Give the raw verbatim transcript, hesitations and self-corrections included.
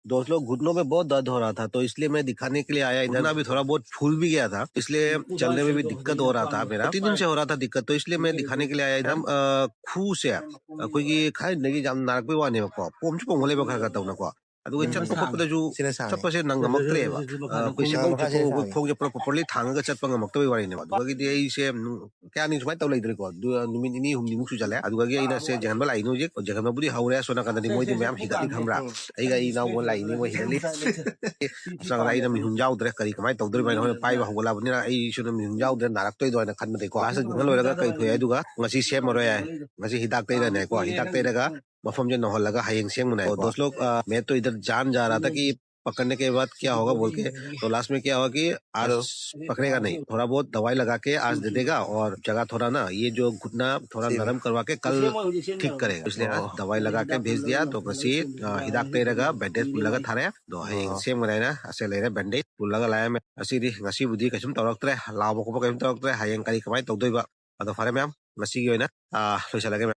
दोस्त लोग, घुटनों में बहुत दर्द हो रहा था, तो इसलिए मैं दिखाने के लिए आया इधर। घुटना भी थोड़ा बहुत फूल भी गया था, इसलिए चलने में भी दिक्कत हो रहा था मेरा। तीन दिन से हो रहा था दिक्कत, तो इसलिए मैं दिखाने के लिए आया इधर। ꯑ, ꯈꯨꯁꯦ ꯑꯩꯈꯣꯏꯒꯤ ꯈꯥꯏꯅꯗꯒꯤ ꯌꯥꯝ ꯅꯥꯔꯛꯄꯩ ꯋꯥꯅꯦꯕꯀꯣ, ꯄꯣꯝꯁꯨ ꯄꯣꯝꯈꯠꯂꯦꯕ ꯈꯔ ꯈꯔ ꯇꯧꯅꯀꯣ꯫ ꯑꯗꯨꯒ ꯆꯠꯄ ꯈꯣꯠꯄꯗꯁꯨ, ꯆꯠꯄꯁꯦ ꯅꯪꯉꯝꯃꯛꯇ꯭ꯔꯦꯕ꯫ ꯑ, ꯑꯩꯈꯣꯏ ꯁꯤꯐꯥꯎ ꯆꯠꯊꯣꯛ, ꯑꯩꯈꯣꯏ ꯈꯣꯡꯁꯦ ꯄꯨꯂꯞ properly ꯊꯥꯡꯉꯒ ꯆꯠꯄ ꯉꯝꯃꯛꯇꯕꯩ ꯋꯥꯔꯤꯅꯦꯕ꯫ ꯑꯗꯨꯗꯒꯤꯗꯤ ꯑꯩꯁꯦ, ꯎꯝ, ꯀꯌꯥꯅꯤ ꯁꯨꯃꯥꯏꯅ ꯇꯧ ꯂꯩꯇ꯭ꯔꯦꯀꯣ꯫ ꯑꯗꯨ, ꯑ, ꯅꯨꯃꯤꯠ ꯅꯤꯅꯤ ꯍꯨꯝꯅꯤꯃꯨꯛ ꯁꯨꯖꯜꯂꯦ꯫ ꯑꯗꯨꯗꯒꯤ ꯑꯩꯅ ꯁꯦ ꯌꯦꯡꯍꯟꯕ ꯂꯥꯛꯏꯅꯦ ꯍꯧꯖꯤꯛ꯫ ꯌꯦꯡꯍꯟꯕꯕꯨꯗꯤ ꯍꯧꯔꯦ꯫ ꯁꯣꯝ ꯅꯥꯀꯟꯗꯗꯤ ꯃꯣꯏꯗꯤ ꯃꯌꯥꯝ ꯍꯤꯒꯠꯂꯤ ꯈꯪꯕ꯭ꯔꯥ? ꯑꯩꯒ ꯑꯩ ꯏꯅꯥꯎꯕ ꯂꯥꯛꯏꯅꯦ, ꯃꯣꯏ ꯍꯤꯒꯠꯂꯤ꯫ ꯁꯣꯝ ꯅꯥꯀꯟꯗ ꯑꯩꯅ ꯃꯤꯍꯨꯟ ꯌꯥꯎꯗ꯭ꯔꯦ꯫ ꯀꯔꯤ ꯀꯃꯥꯏꯅ ꯇꯧꯗꯣꯏꯔꯤꯕ ꯍꯥꯏꯅ ꯍꯣꯔꯦꯟ ꯄꯥꯏꯕ ꯍꯧꯒꯠꯂꯛꯑꯕꯅꯤꯅ ꯑꯩꯁꯨ ꯑꯗꯨꯝ ꯃꯤꯍꯨꯟ ꯌꯥꯎꯗ꯭ꯔꯦ, ꯅꯥꯔꯛꯇꯣꯏꯗꯣ ꯍꯥꯏꯅ ꯈꯟꯕꯗꯒꯤꯀꯣ꯫ ꯀ꯭ꯂꯥꯁ ꯌꯦꯡꯍꯜ ꯂꯣꯏꯔꯒ ꯀꯔꯤ ꯊꯣꯛꯑꯦ? ꯑꯗꯨꯒ ꯉꯁꯤ ꯁꯦꯝꯃꯔꯣꯏ ꯍꯥꯏ꯫ ꯉꯁꯤ ꯍꯤꯗꯥꯛ ꯇꯩꯔꯅꯦꯀꯣ꯫ ꯍꯤꯗꯥꯛ ꯇꯩꯔꯒ ꯃꯐꯝꯁꯦ ꯅꯧꯍꯜꯂꯒ ꯍꯌꯦꯡ ꯁꯦꯝꯒꯅꯦ꯫ दोस्त लोग, अ, मैं तो इधर जान जा रहा था कि पकड़ने के बाद क्या होगा बोल के। तो लास्ट में क्या हुआ कि आज पकड़ेगा नहीं, थोड़ा बहुत दवाई लगा के आज दे देगा और जगह थोड़ा ना, ये जो घुटना थोड़ा नरम करवा के कल ठीक करेगा, इसलिए आज दवाई लगा के भेज दिया। तो ꯉꯁꯤ, ꯑ, ꯍꯤꯗꯥꯛ ꯇꯩꯔꯒ bandage ꯄꯨꯜꯂꯒ ꯊꯥꯔꯦ꯫ ꯑꯗꯣ ꯍꯌꯦꯡ ꯁꯦꯝꯒꯅꯤ ꯍꯥꯏꯅ ꯑꯁꯦ ꯂꯩꯔꯦ, bandage ꯄꯨꯜꯂꯒ ꯂꯥꯛꯑꯦ꯫ ꯉꯁꯤꯗꯤ, ꯉꯁꯤꯕꯨꯗꯤ ꯀꯩꯁꯨꯝ ꯇꯧꯔꯛꯇ꯭ꯔꯦ, ꯂꯥꯎꯕ ꯈꯣꯠꯄ ꯀꯩꯁꯨꯝ ꯇꯧꯔꯛꯇ꯭ꯔꯦ꯫ ꯍꯌꯦꯡ ꯀꯔꯤ ꯀꯃꯥꯏꯅ ꯇꯧꯗꯣꯏꯕ? ꯑꯗꯣ ꯐꯔꯦ ꯃꯌꯥꯝ, ꯉꯁꯤꯒꯤ ꯑꯣꯏꯅ, ꯑ, ꯂꯣꯏꯁꯤꯜꯂꯒꯦ ꯃꯌꯥꯝ꯫